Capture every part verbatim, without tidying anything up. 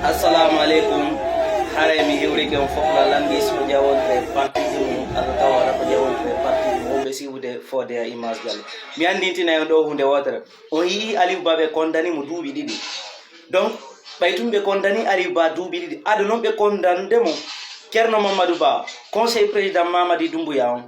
Assalamu aleykum. Haray mi hiwrike on fof la lambi so jawonte parti mum, Allah taw wala ko jawonte parti mum, wonɓe siwude fode a image Diallo. Mi anndintina on ɗo huunde wootere. On yii Aliou Ba ɓe kondani mo duuɓi ɗiɗi. Donc, ɓay tun ɓe kondani Aliou Ba duuɓi ɗiɗi. Ado non ɓe kondande mo Ceerno Mamadou Ba, conseil président Mamadi Doumbouya on.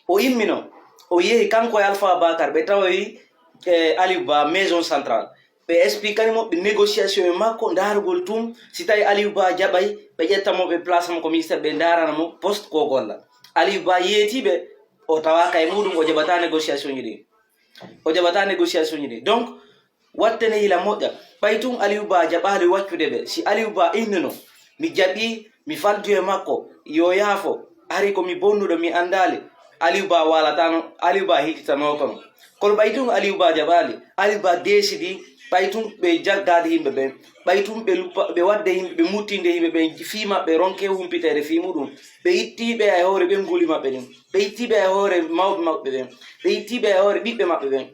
O immino, o yehi kanko e Alpha Bakar, ɓe tawoyi e Aliou Ba maison centrale. Ɓe expliquani mo ɓe négociation e makko, ndaarugol tun, si tawi Aliou Ba jaɓay, ɓe ƴetta mo ɓe place mo ko ministère, ɓe ndaarana mo poste ko golla. Aliou Ba yeetiɓe, o tawaka e muɗum, o jaɓata négociation ji ɗin. O jaɓata négociation ji ɗin. Donc, wattene hila moƴƴa. Ɓay tun Aliou Ba jaɓaali waccude ɓe. Si Aliou Ba innino, mi jaɓi, mi faldu e makko, yo yaafo, hari ko mi bonnuɗo, mi anndaali. Aliou Ba waalatano, Aliou Ba hiititano kono. Kono ɓay tun Aliou Ba jaɓaali, Aliou Ba deesidi, ɓay tun ɓe jaggaade yimɓe ɓen, ɓay tun ɓe luppa, ɓe wadde yimɓe, ɓe muttinde yimɓe ɓen, fii maɓɓe ronke humpiteede fii muɗum. Ɓe itti ɓe e hoore ɓen nguli maɓɓe ɗin. Ɓe itti ɓe e hoore mawɓe maɓɓe ɓen. Ɓe itti ɓe e hoore ɓiɓɓe maɓɓe ɓen.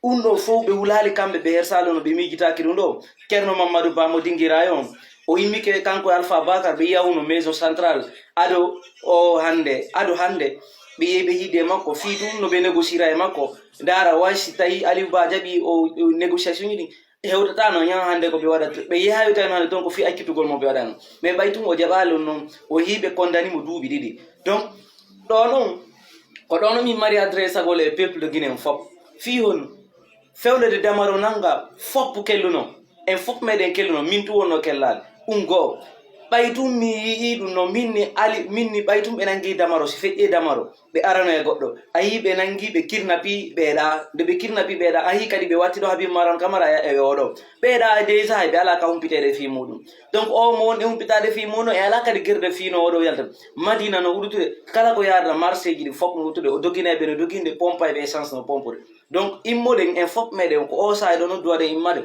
Ɗum ɗo fof ɓe wulaali kamɓe ɓe hersalo no ɓe miijitaaki ɗum ɗo. Ceerno Mamadou Ba mo Dingira on, o immike kanko e Alpha Bakar ɓe yawno maison centrale. Ado o hannde, ado hannde ɓe yehi ɓe yiide e makko, fii ɗum no ɓe négociera e makko. Ndaara way si tawi Aliou Ba jaɓi o, o négociation ji ɗin, hewtata no ñan hannde ko ɓe waɗata. Ɓe yehayo tawi hannde toon ko fii accitugol mo ɓe waɗano. Mais ɓay tun o jaɓaali on noon, o yii ɓe kondani mo duuɓi ɗiɗi. Donc, ɗo noon, ko ɗo no min mari adressagol e peuple de Guinée on fof. Fii hon, fewlede damaro nanga fof kelluno. En fof meɗen kelluno, min tun wonno kellaade. Ɗum goo. Ɓay tun mi yi'i ɗum no min ni Ali, min ni ɓay tun ɓe nangi damaro, si feƴƴi damaro, ɓe arano e goɗɗo. A yii ɓe nangi, ɓe kidnapi, ɓe ɗa. Nde ɓe kidnapi, ɓe ɗa. A yii kadi ɓe watti ɗo Habib Maran Kamara e, e oɗo. Ɓe ɗa déjà, ɓe alaa ka humpiteede fii muɗum. Donc, o mo won e humpitaade fii muɗum, e alaa kadi gerde fii no oɗo yalta. Madina no wuɗutude, kala ko yaarata marché ji ɗi fof no wuɗutude. O doginay ɓe no doginde, pompay ɓe essence no pompude. Donc, immoɗen en fof meɗen, ko o saa'i ɗo no duwaɗen immade.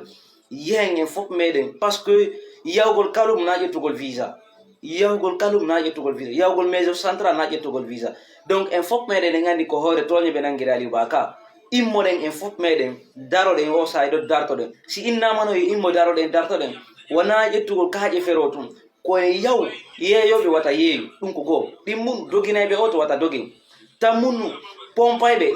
Yehen en fof meɗen, parce que yawgol kalum na ƴettugol visa. Yawgol kalum na ƴettugol visa. Yawgol maison centrale na ƴettugol visa. Donc, en fof meɗen en anndi ko hoore tooñe ɓe nanngiri Aliou Ba ka. Immoɗen en fof meɗen, daroɗen o saa'i ɗo dartoɗen. Si innama no yo immo daroɗen, dartoɗen, wona ƴettugol kaaƴe fero tun. Ko en yaw yeeyooɓe wata yeeyu, ɗum ko goo. Ɗin mun doginayɓe o to wata dogin. Tan mun pompayɓe,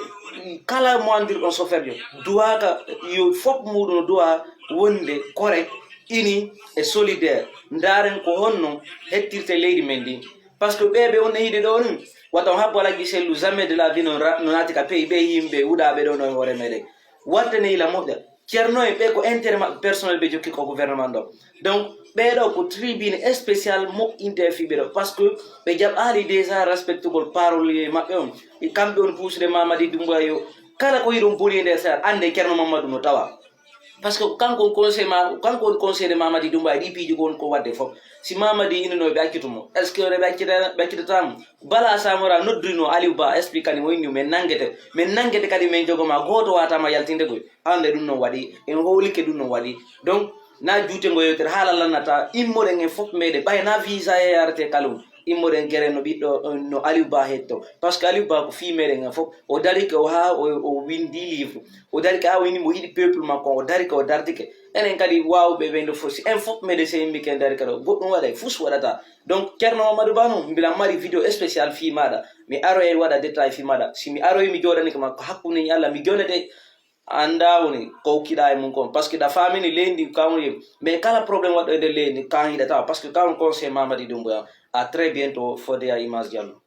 kala mo anndirɗon soferjo, duwaaka yo fof muɗum duwa wonde kore, ini e solidaire. Ndaaren ko honno hettirte leydi men ndin. Parce que ɓe ɓe wonno hiide ɗo ni, wata on habbo Alhaji Sellu, jamais de la vie no ra-, no naati ka pays ɓe yimɓe wuɗaaɓe ɗo no e hoore meɗen. Wattane ila moƴƴa. Ceerno en ɓe ko intérêt maɓɓe personnel ɓe jokki ko gouvernement ɗo. Donc, ɓeeɗo ko tribune spécial moƴƴinte e fiɓe ɗo. Parce que ɓe jaɓaali déjà respectugol parolier maɓɓe on. E kamɓe on puusude Mamadi Doumbouya yo kala ko yiɗon boni e nder Sahel, annde Ceerno Mamadou no tawa. Parce que ko kanko on conseil ma, kanko on conseil de Mamadi Doumbouya, ɗi piiji ko won ko wadde fof. Si Mamadi inono ɓe accutu mo, est-ce que ɓe accita, ɓe accitata mo? Bala Samora noddino Aliou Ba, expliquani mo inni men nanngete. Men nanngete kadi men jogo ma, gooto wata ma yaltinde koy. Hannde ɗum noon waɗi, en howlike ɗum noon waɗi. Donc, na juute ngo yewtere haala lannata, immoɗen en fof meɗen, ɓay na visa e yarate kalum. Immoɗen gere no ɓiɗɗo, no Aliou Ba hetto. Parce que Aliou Ba ko fii meɗen en fof. O darike o haa o, o windi livre. O darike haa o windi mo yiɗi peuple makko, o darike o dartike. Enen kadi waawɓe ɓen ɗo fof, si en fof meɗen se immike en darike ɗo, goɗɗum waɗay, fus waɗata. Donc, Ceerno Mamadou Ba noon, mbiɗa mari vidéo spécial fii maɗa. Mi aroyay waɗa détail fii maɗa. Si mi aroyi mi jooɗanike ma, ko hakkunde e Allah mi jonete. Annda woni ko ukkiɗaa e mum kon, parce que ɗa faamini leydi ndi kawri, mais kala problème waɗɗo e nder leydi ndi, kan yiɗata, parce que kan conseil Mamadi Doumbouya. À très bientôt, Fodé à Image Diallo.